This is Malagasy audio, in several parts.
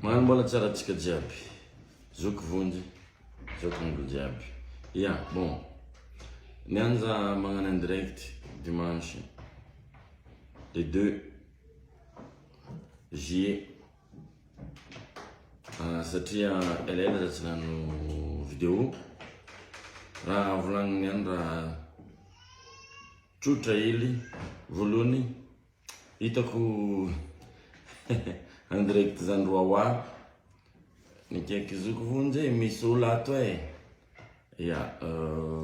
Magnano mbola tsara antsika jiaby. Zoky vonjy, zoky olo jiaby. Ya, bon. Niany za magnano en direct dimanche le 2 juillet satria elaela za tsy nano vidéo. Raha volagniny niany raha tsotra hely voalohany. Hitako en direct zany Wawa nikaiky zoky vonjy e, misy olo ato e. Ya,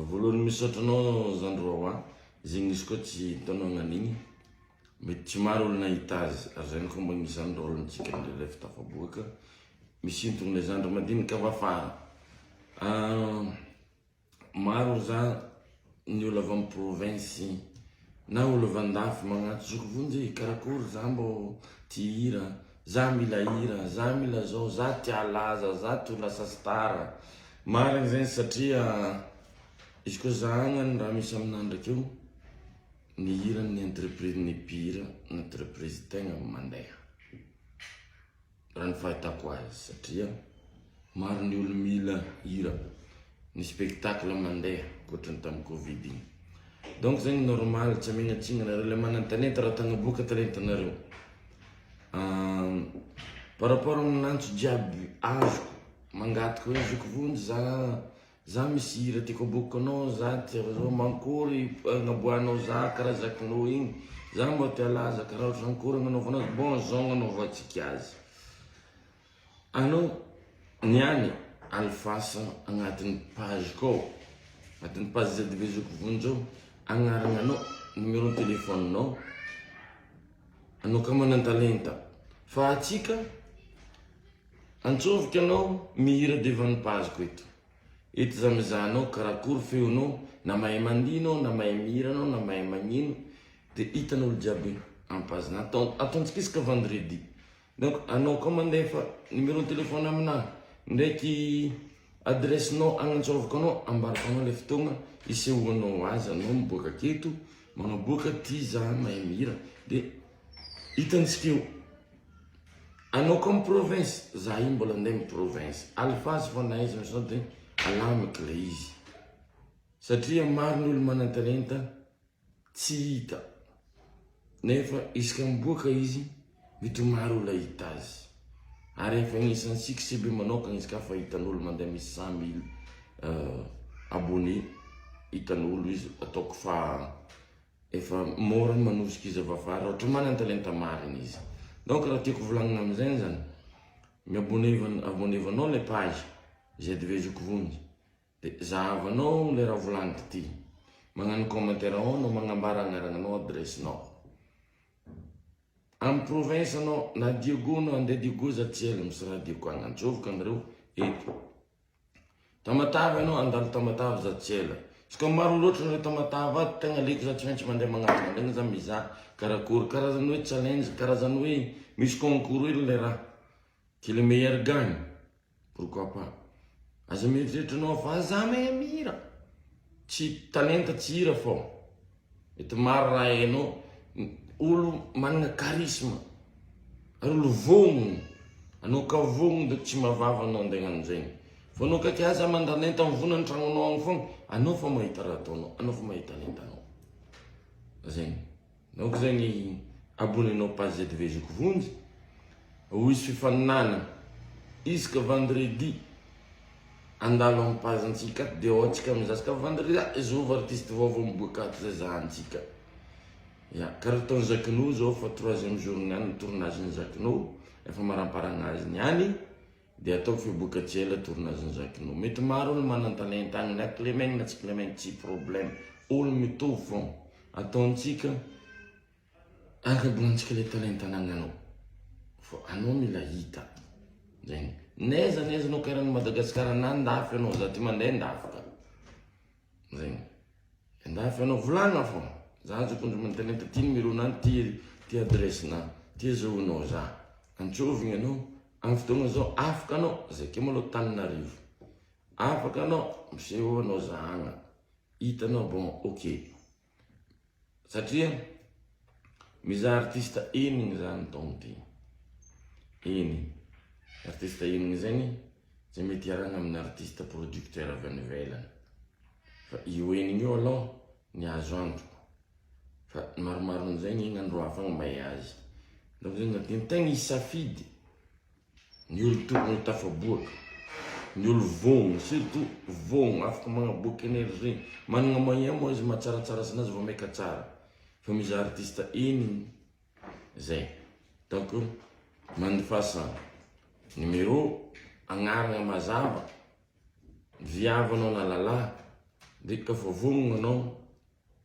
voalohany misaotra anao zandry Wawa, zegny izy koa tsy hitanao agnan'igny, mety tsy maro olo nahita azy, ary zegny koa mba agnisan'ny rôle-ntsika rehefa tafaboaka, misintogno le zandry madinika avy afara. Maro za ny olo avy am province na olo avy andafy magnantso zoky vonjy e karakory za mbô tia hira za mila hira za mila zao za tia halaza za te ho lasa star marigny zegny satria izy koa za agnany raha misy aminah ndraiky eo ny hiran'ny ny entreprise ny mpihira ny entreprise tegna mandeha. Raha ny fahitako azy satria maro ny olo mila hira, ny spectacle mandeha ankoatran'ny tamin'ny covid iny. Donc zegny normal tsy amegna tsigny anareo le manan-talenta raha tagnaboaka talentanareo. Par rapport amin'ny antso jiaby azoko mangataka hoe zoky vonjy za Za misy hira tiako aboakako anao za tia zao mankory agnaboahanao za karaha zakinao igny za mba te halaza karaha ohatran'ny akory agnanaovanao azy bon zao agnanaovantsika azy anao niany alifasa agnatin'ny page ko ao agnatin'ny page ZB Zoky Vonjy ao agnaragnanao numéro téléphone nao anao ka manan-talenta fa atsika Antsovoky anao mihira devant ny page ko eto. Eto za mizaha anao karakory feonao na mahay mandihy anao na mahay mihira anao na mahay magnino de hitan'olo jiaby am page na ataontsika isaka vendredi donc anao koa mandefa numéro téléphone aminah ndraiky adresse nao agnantsovako anao ambarako anao le fotoagna isehoanao azy anao miboaka aketo magnaboaka ty za mahay mihira de hitantsika eo. Anao koa mi-province, za io mbola andeha mi-province. Alefaso fa na aiza sao de alamiko le izy. Satria maro ny olo manan-talenta tsy hita. Nefa isaka miboaka izy, mety ho maro olo ahita azy. Ary efa agnisan'ny succès be manokana izy ka fa hitan'olo mandeha misy 100 mille abonnés, hitan'olo izy ataoko fa Efa mora ny manosika izy avy afara raha ohatra manan-talenta marina izy. Donc raha tiako volagnina amizegny zany, mi-abonner abonner-vanao le page ZV Zoky Vonjy de zahavanao le raha volagniko ty, magnano commentaire ao anao magnambara agnaragnanao adresse-nao. Am province anao na Diego anao andeha Diego za tsy ela misy raha Diego agny antsovoka anareo eto. Tamatave anao handalo Tamatave za tsy ela. Izy koa maro loatra nareo Tamatave ato tegna aleoko za tsy maintsy mandeha magnatona andregny za mizaha karakory karazany hoe challenge karazany hoe misy concours hely le raha. Que le meilleur gagne. Pourquoi pas. Aza mieritreritra anao fa za mahay mihira. Tsy talenta tsy hira fô. Mety maro raha hainao. Olo managna charisme. Ary olo vognogno. Anao ka vognogno de tsy mahavava anao andeha hagnano zegny. Fa anao kaiky aza mandany enta mivona ny tragnonao agny fogna, anao fa mahita raha ataonao, anao fa mahita talentanao. Zegny. Donc zegny abonné-nao page ZV Zoky Vonjy. Ho hisy fifaninanana isaka vendredi andalo amin'ny page ntsika ato de ao antsika mizaha isaka vendredi ah zovy artiste vaovao miboaka ato zay zahantsika. Ya, karaha ataon'i Zakino zao fa troisième jour niany ny tournage-n'i Zakino, efa maramparagna azy niany. Dia ataoko fihiboka tsy ela tournage-n'i Zakino. Mety maro olo manan-talenta agny na kilemaigny na tsy kilemaigny tsy problème. Olo mitovy fogna. Ataontsika araka le talenta anagnanao. Fa anao mila hita. Zegny. N'aiza n'aiza anao karaha Madagascar na andafy anao, za ty mandeha andafy ka. Zegny. Andafy anao volagna fogna. Za zokondry manan-talenta ty numéro-na ty ty adresse-na. Ty azahoanao za. Antsovigny anao. Amin'ny fotoagna zao afaka anao, zay keo malôha Tananarivo. Afaka anao miseho anao zahagna. Hitanao bon ok. Satria mizaha artiste enigny za ny taogno ty. Enigny. Artiste enigny zegny zay mety hiarahana amin'ny artiste producteur avy any ivelany. Fa io enigny io aloha ny azo antoka. Fa ny maromaron'izay ny andro hafa agny mahay azy. Donc zegny ny tegna hisafidy ny olo tokony ho tafaboaka, ny olo vogno, surtout vogno, afaka magnaboaka énergie, managna moyen moa izy mahatsaratsara azy vao maika tsara. Fa misy artiste enigny zay. Donc mandifasa numéro, agnarana mazava, viavy anao na lalahy, de ka fa vognona anao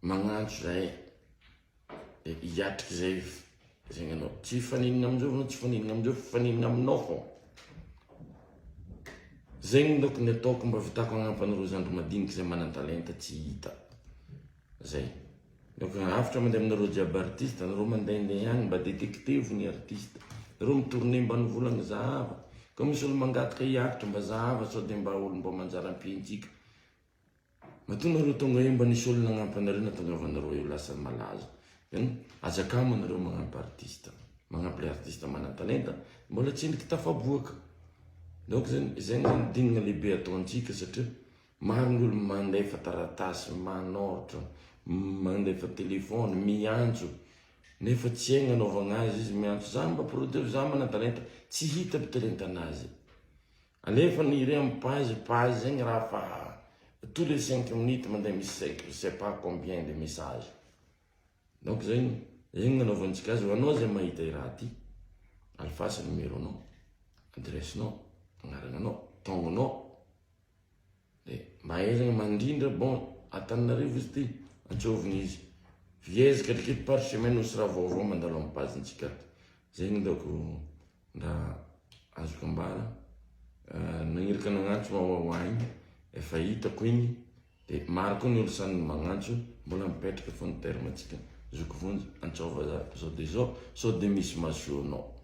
magnantso zahay, de hiatriky zay zegny anao. Tsy hifaninana amizao anao, tsy hifaninana amizao, fa hifaninana aminao fô. Zegny dônko ny ataoko mba vitako hagnampy anareo zandry madiniky zay manan-talenta tsy hita. Zay. Donc hafatra mandeha aminareo jiaby artiste, anareo mandehandeha agny mba détectevo ny artiste. Nareo mitourne mba nivolagna zahava. Ka misy olo mangataka hiakatra mba zahava sao de mba olo mba manjary ampiantsika. Matoa nareo tonga eo mba nisy olo nagnampy anareo nahatongavanareo eo lasa malaza. Aza kamo anareo magnampy artiste. Magnampy le artiste manan-talenta mbola tsy endriky tafaboaka. Donc zegny zegny zany dinana lehibe ataontsika satria maro ny olo mandefa taratasy, manoratra, mandefa telefony, miantso nefa tsy hay gnanaovagna azy izy miantso za mba produire za manan-talenta tsy hita aby talentanazy. Alefa ny ire amy page, page zegny raha fa tous les 5 minutes mandeha misy je sais pas combien de messages. Donc zegny zegny nanaovantsika azy ho anao zay mahita i raha ty, alifasa numéro-nao, adresse-nao, agnarananao, taognonao. De mba ahaizana mandrindra bon Antananarivo izy ty, antsovigny izy. Viezaka ndraiky par chemin misy raha vaovao mandalo amy page-ntsika ato. Zegny dônko raha azoko ambara. Nagniraka nagnantso Wawawa igny, efa hitako igny, de maro koa ny olo sany magnantso, mbola mipetraka fô ny terme-ntsika. Zoky vonjy, antsova za zao de zao, sao de misy mahasoa anao.